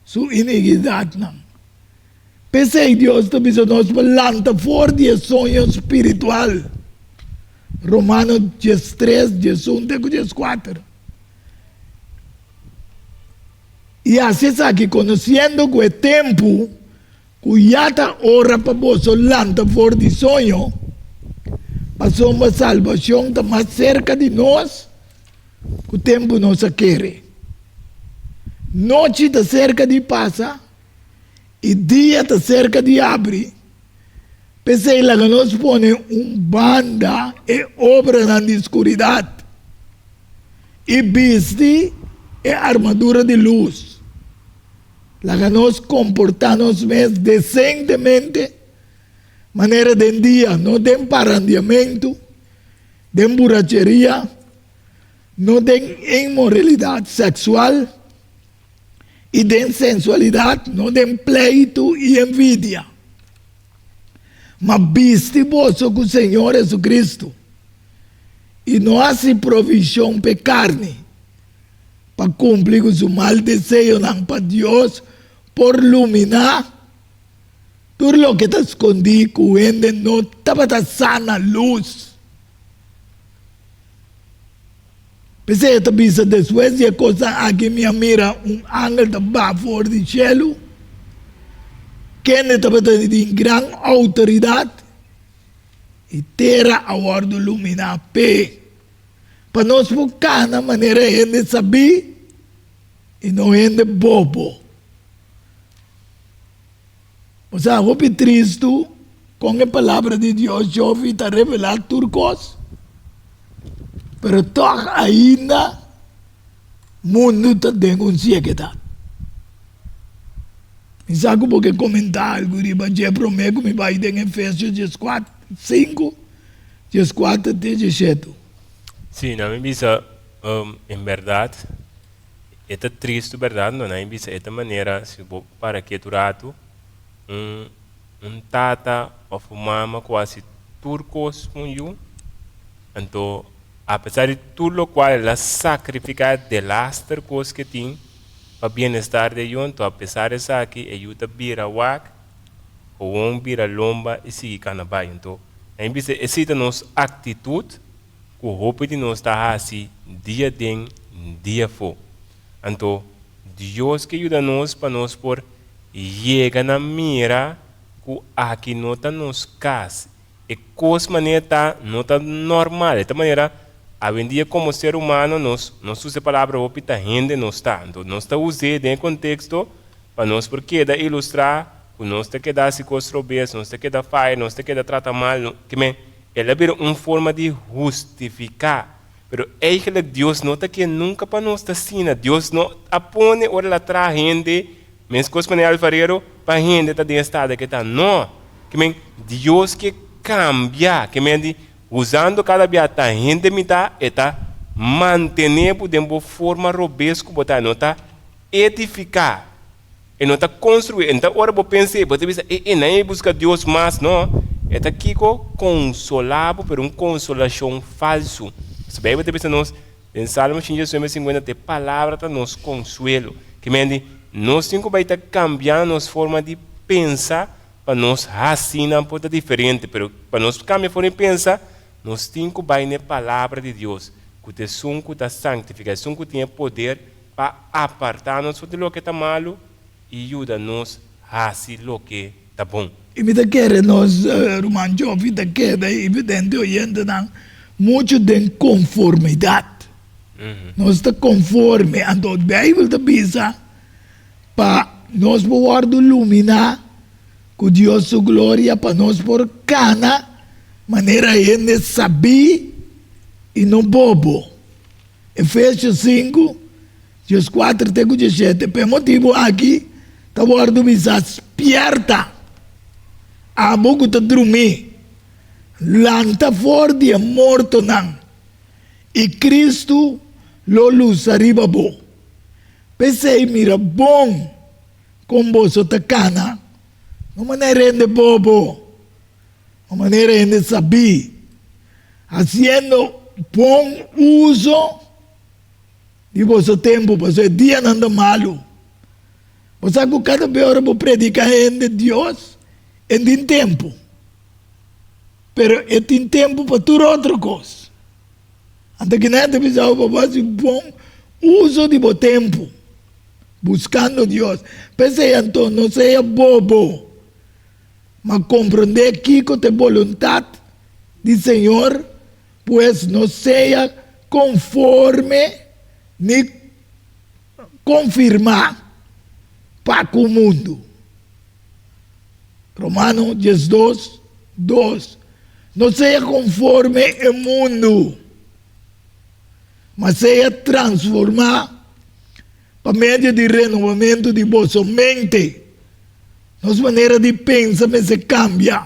Speaker 1: su inikidatnan. P'esei Dios ta bisa nos pa lanta for di e soño spiritual. Romano diestres, diesun te ku dieskuater. I hasi esaki konosiendo ku e tempu ku ya ta ora pa boso lanta for di soño, pasobra salbashon ta mas serka di nos ku tempu nos a kere. Nochi ta serka di pasa. I dia ta serka di abri, p'esei laga nos pone un banda e obranan di skuridat i bisti e armadura di lus. Laga nos komportá nos mes desentemente, manera den dia, no den parandiamentu, den buracheria, no den inmoralidat seksual. i den sensualidat, no den pleitu i envidia. Ma bisti boso ku Señor Jesucristo, i no hasi provishon p'e karni, pa kumpli ku su mal deseonan, pa Dios por luminá. Tur loke ta skondí ku hende no tabata sa na lus. P'esei e ta bisa, Despues di e kosnan aki mi a mira un angel ta baha for di shelu, kende tabata di gran outoridat, i tera a wòrdu luminá p'e. Pa nos por kana manera hende sabí i no hende bobo. Bo sa hopi tristu kon e Palabra di Dios Jovi ta revelá tur kos, pero tòg ainda mundu ta den un siekedat. Mi sa ku bo ke komentá algu riba dje promé ku mi bai den Efesios dieskuater, sinku, dieskuater te dieshetu.
Speaker 2: Sí, nan mi bisa, en bèrdat. E ta tristu berdad no nan bisa e ta manera si bo para ketu ratu un un tata of un mama ku hasi tur kos pa un yu anto apesar di tur lokual el a sakrifika delaster kos ke tin pa bienestar di e yu anto apesar di esaki e yu ta bira wak kowon bira lomba i sigui kana bai anto nan bisa esei ta nos aktitut. Ku hopi di nos ta hasi dia den dia afó. Anto, Dios ke yuda nos pa nos por yega na mira ku aki no ta nos kas. E kos manera ta no ta normal. E ta manera awendia komo ser humano nos nos usa e palabra hopi ta hende nos ta. Anto nos ta us'é den e konteksto pa nos por keda ilustrá ku nos ta keda hasi kos robes, nos ta keda faya, nos ta keda trata mal. Kimen El a bira un forma di hustifiká. Pero eigenlijk Dios no ta ke nunka pa nos ta asina. Dios no a pone ora el a traha hende, meskos manera alfarero, pa hende ta den e estado ke ta. No! Ke men, Dios ke kambia. Ke men di, usando kada bia ta hende mitá, e ta mantené bo den bo forma robes ku bo ta. E no ta edifiká. E no ta construi. E no ta ora bo pensa ei, bo ta bisa, e e nan ei busca Dios mas. No. E ta kico? Consola bo, pero un consolacion falso. Pasobra Bijbel ta bisa nos den Salmo 150, ta e palabra ta nos consuelo. Ke men di, nos tin cu bay ta cambia nos forma di pensa pa nos hacinan por ta diferente. Pero pa nos cambia forma di pensa, nos tin cu bay na e palabra di Dios, cu ta esun cu ta sanctifica, esun cu tin e poder pa apartá nos for di loke ta malu i yuda nos hasi loke ta bon.
Speaker 1: I mi ta kere nos ruman Jovi ta keda i vidente oyentenan muchu den konformidat. Nos ta konforme, anto Beibel ta bisa pa nos por wòrdu luminá ku Dios su gloria pa nos por kana manera hende sabí i no bobo. Efesios sinku, dieskuater te ku dieshete, Pa e motibu aki ta wòrdu bisá, Spièrta, abo ku ta drumí, lanta for di e mortonan, i Kristu lo lusa riba bo. P'esei mira bon kon boso ta kana, no manera hende bobo, ma manera hende sabí. Hasiendo bon uso di boso tempu, pasobra e dianan ta malu. Bo sa ku kada bes ora bo prediká hende Dios, e tin tempu, pero e tin tempu pa tur otro kos. Anto kinan ta bisa bo pa bo hasi bon uso di bo tempu buskando Dios. P'esei anto no sea bobo, ma komprondé kiko ta e boluntat di Señor, pues no sea konforme ni konfirmá pa ku mundu. Romano diesdos, dos, No sea konforme e mundu, ma sea transformá pa medio di renovamentu di boso mente. Nos manera di pensa mester kambia.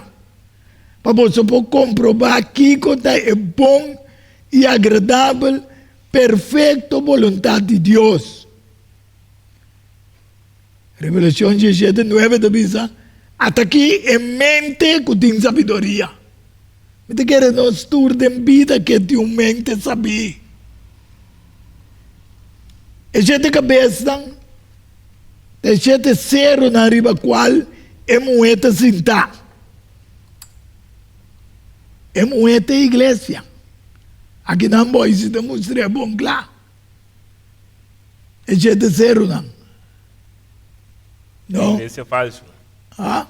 Speaker 1: Pa boso por komprobá kiko ta e bon i agradabel, perfekto boluntat di Dios. Revelashon diesshete nuebe ta bisa, At'akí e mente ku tin sabiduria. Mi ta kere nos tur den bida ke tin un mente sabí. E shete kabesnan ta e shete serunan riba kual. E muhé ta sintá. E muhé ta e iglesia. Aki nan boisi ta mustr'é bon kla. E shete serunan.
Speaker 2: No. Iglesia falsu.
Speaker 1: Ha?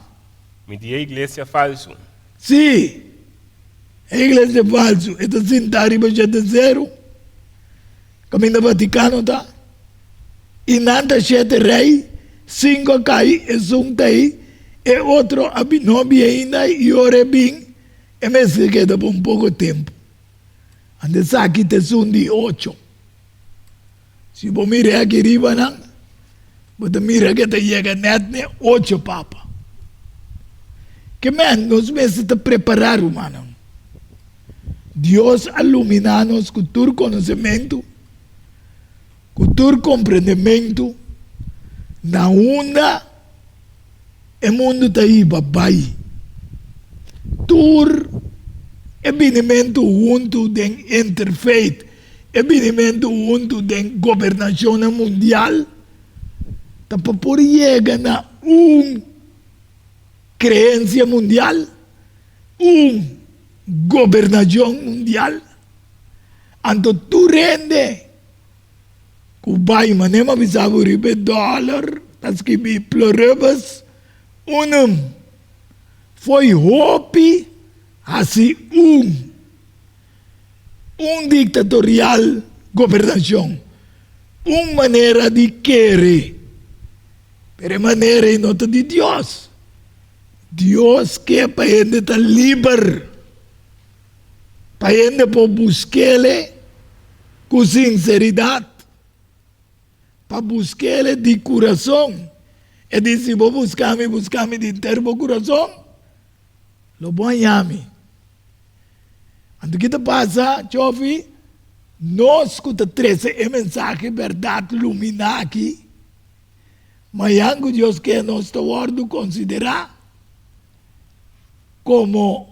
Speaker 2: Mi di e iglesia falsu.
Speaker 1: Sí. E iglesia falsu. E ta sintá riba shete seru. Kaminda Vatikano ta. I nan ta shete rei, sinku a kai, esun ta ei, e otro a bin no bin ainda, i ora e bin, e mester keda pa un poko tempu. Anto esaki ta esun di ocho. Si bo mira e aki riba nan, bo ta mira ke ta yega nèt n'e ocho papa. Ke men nos mester ta prepará, rumannan. Dios a luminá nos ku tur konosementu, ku tur komprendementu, na unda e mundu ta hiba bai. Tur e binimentu huntu den interfaith, e binimentu huntu den gobernashonnan mundial, ta pa por yega na un kreensia mundial, un gobernashon mundial. Anto tur hende ku bai manera mi a bisa bo riba e dòler ta skibi pluribus unum fo'i hopi hasi un, un diktatorial gobernashon, un manera di kere, pero e manera ei no ta di Dios. Dios ke pa hende ta liber. Pa hende por busk'Ele ku sinseridat, pa busk'Ele di kurason. E di, Si bo buska mi, buska mi di henter bo kurason, lo bo haña mi. Anto ki ta pasa, Chofi? Nos ku ta trese e mensahe bèrdat luminá aki, mañan ku Dios ke nos ta wòrdu konsiderá komo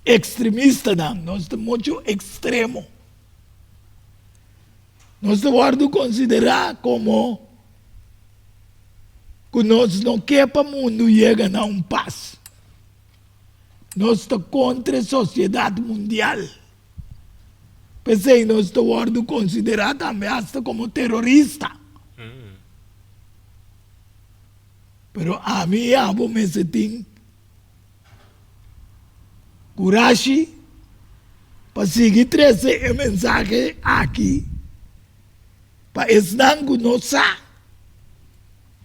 Speaker 1: Ekstremistanan, nos ta muchu ekstremo. Nos ta wòrdu konsiderá komo ku nos no ke pa mundu yega na un pas. Nos ta kontra e sosiedat mundial. P'esei nos ta wòrdu konsiderá tambe asta komo terorista. Pero ami i abo mester tin kurashi pa sigui trese e mensahe aki pa esnan ku no sa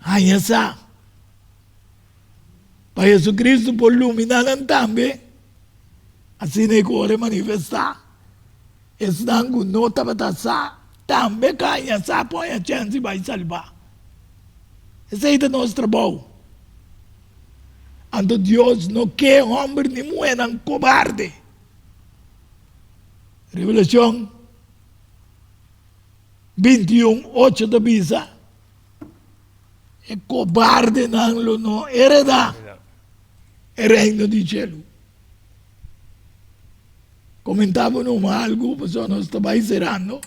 Speaker 1: haña sa, pa Jesucristo por lumina nan tambe, asina e ku ora e manifestá, esnan ku no tabata sa tambe ka haña sa por haña chèns di bai salbá. Esei ta nos trabou. Anto Dios no ke hòmber ni muhénan kobarde. Revelashon 21, 8 ta bisa, E kobardenan lo no heredá e reino di shelu. Komentá bo numa algu pasobra nos ta bai serando.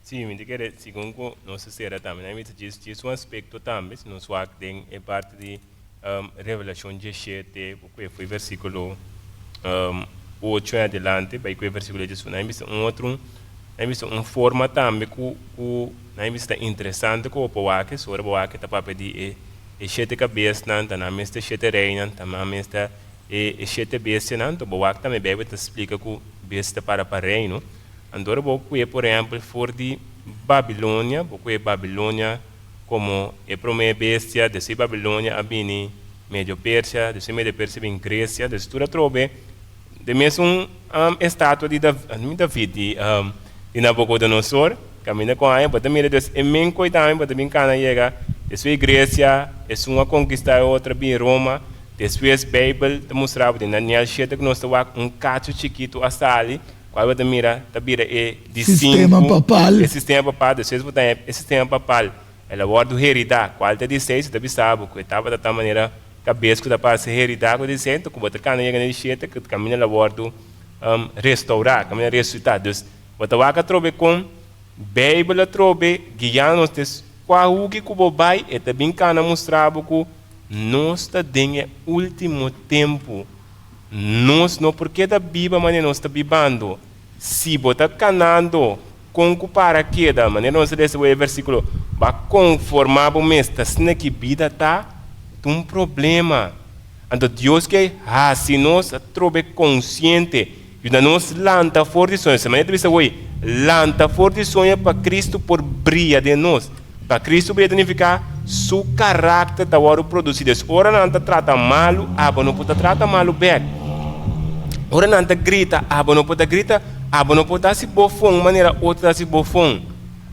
Speaker 2: Sí, mi ta kere segun ku nos ta sera tambe nan mester djis djis un aspekto tambe si nos wak den e parti di Revelashon diesshete ku e foi versikulo ocho en adelante bai ku e versikulo diesun nan bisa un otro nan bisa un forma tambe ku ku nan bisa ta interesante ku bo por wak so ora bo wak ta papia di e e shete kabesnan ta nan mester shete reinan ta nan mester e e shete bestianan to bo wak tambe Beibel ta splika ku bestia ta para pa reino. Anto ora bo kue por ehempel for di Babilonia, bo kue Babilonia komo e promé bestia, despues Babilonia a bini Medio Persia, despues Medio Persia bin Gresia, despues tur atrobe den mesun estatua di David, di di Nabucodonosor, kaminda ku aña bo ta mira des e men koi tambe bo ta bin kana yega, despues Gresia, esun a konkista e otro a bin Roma, despues Beibel ta mustra bo den Daniel shete ku nos ta wak un kachu chikitu a sali. Cual bo ta mira ta bira e di
Speaker 1: Sistema
Speaker 2: sinku,
Speaker 1: papal.
Speaker 2: e sistema papal, despues bo ta haña e sistema papal, el a wòrdu heridá. Cual ta di seis, ta bisa bo cu e tabata ta manera cabes cu ta parse heridá cu di seis, enton cu bo ta cana yega na di shete, cu caminda el a wòrdu restourá, caminda resucitá. Dus, bo ta wak atrobe con Beibel atrobe guia nos des kua huki ku bo bai e ta bin kana mustra bo ku nos ta den e ultimo tempu. Nos no por keda biba manera nos ta bibando. Si bo ta kanando kon ku para keda, manera nos a lesa bo e versikulo, bo a konformá bo mes ta asina ki bida ta, ta un problema. Anto Dios ke hasi nos atrobe konsiente, yuda nos lanta for di soño. Manera ta bisa hoy, lanta for di soño pa Kristu por bria den nos. Pa Kristu bria ta nifiká Su karakter ta wòrdu produsí. Des ora nan ta trata malu, abo no por ta trata malu bèk. Ora nan ta grita, abo no por ta grita, abo no por ta hasi bofon manera otro ta hasi bofon.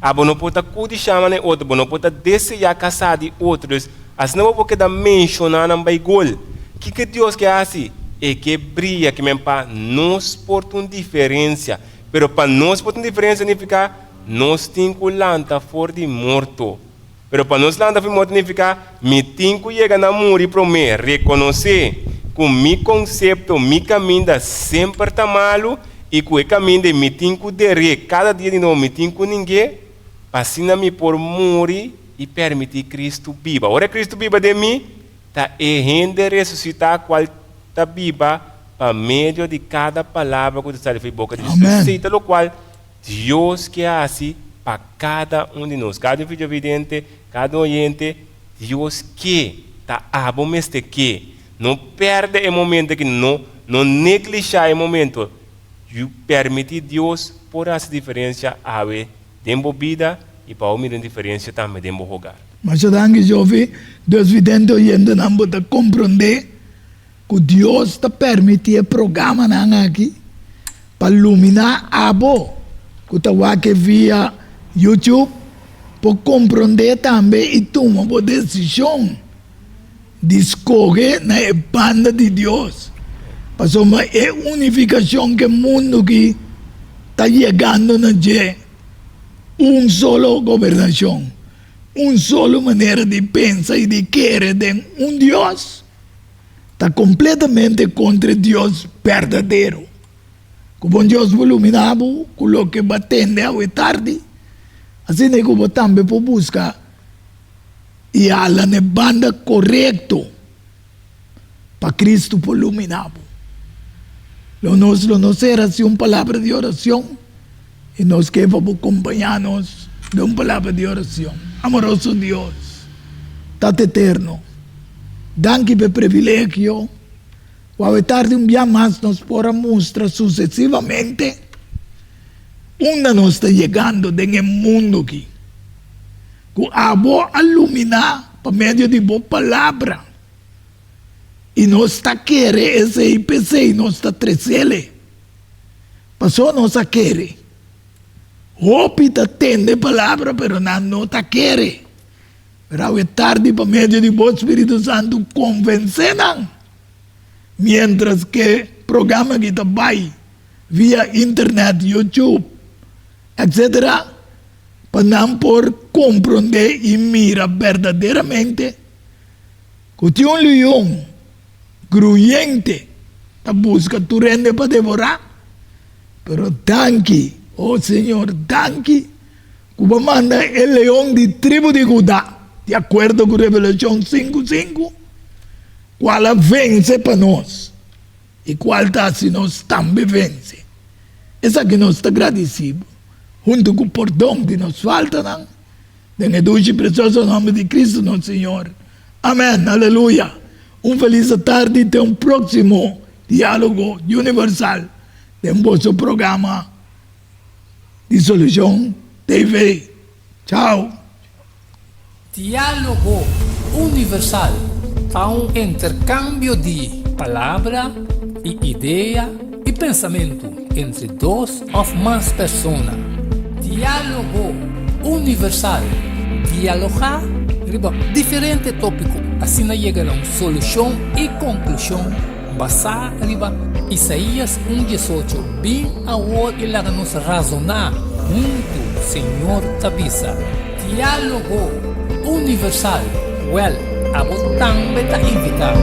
Speaker 2: Abo no por ta kudishá manera otro, bo no por ta deseá kasá di otro. Dus, asina bo por keda menshoná nan bai gol. Kiko Dios ke hasi? E ke bria, ke men pa nos por ta un diferensia. Pero pa nos por ta un diferensia nifiká nos tin ku lanta for di morto. Pero pa nos lanta for di morto nifiká mi tin ku yega na muri promé, rekonosé ku mi konsepto, mi kaminda semper ta malu i ku e kaminda ei mi tin ku der'é kada dia di nobo, mi tin ku ning'é pa asina mi por muri i permití Kristu biba. Ora Kristu biba den mi, ta e hende resusitá kual ta biba pa medio di kada palabra ku ta sali for di boka di Hesus. Esei ta lokual Dios ke hasi pa kada un di nos. Kada un videovidente, kada un oyente, Dios ke, ta abo mester ke. No perde e momento aki, no no neglisha e momento. Yu permiti Dios por hasi diferencia awe den bo bida y pa bo mira un diferencia tambe den bo hogar.
Speaker 1: Masha danki Jovi, Dios vidente oyentenan bo ta comprende ku Dios ta permití e programanan aki pa luminá abo ku ta wak e via YouTube por komprondé tambe i tuma bo desishon di skohe na e banda di Dios, pasobra e unifikashon ku e mundu aki ta yegando na dje, un solo gobernashon, un solo manera di pensa i di kere den un Dios. Ta kompletamente kontra e Dios berdadero. Ku bon Dios por luminá bo ku loke bo a tende awe tardi, asina ku bo tambe por buska i hala na e banda korekto pa Kristu por luminá bo. Lo nos lo no sera sin un palabra di oracion i nos ke pa bo kompañá nos den un palabra di oracion. Amoroso Dios, Tata Eterno, danki pa e privilegio ku awe tardi un bia mas nos por a mustra susesivamente unda nos ta yegando den e mundu aki, ku abo a luminá pa medio di bo palabra. I nos ta kere esei, p'esei nos ta tresele. Pasobra nos a kere. Hopi ta tende palabra, pero nan no ta kere. Pero awe tardi pa medio di bo Spiritu Santu konvensé nan, miéntras ke programa aki ta bai via internet, YouTube, etcetera, pa nan por komprondé i mira berdaderamente Ku tin un lion gruyente ta buska tur hende pa devorá. Pero danki, o Señor, danki ku bo manda e leon di tribu di Judá, di akuerdo ku Revelashon sinku sinku, kual a vense pa nos i kual ta hasi nos tambe vense. Esaki nos ta gradisí bo, huntu ku pordon di nos faltanan. Den e dushi precioso nomber di Cristo nos Señor. Amen. Aleluya. Un feliz atardi te un proximo Dialogo Universal den boso programa di Solucion TV. Chao.
Speaker 3: Dialogo Universal ta un intercambio di palabra y idea y pensamentu entre dos òf mas persona. Diálogo Universal, Dialogá riba diferente tópiko, asina yega na un solushon i konklushon basá riba Isaías un diesocho, Bin awor i laga nos razoná huntu, Señor ta bisa. Diálogo Universal, Wèl, abo tambe ta invitá.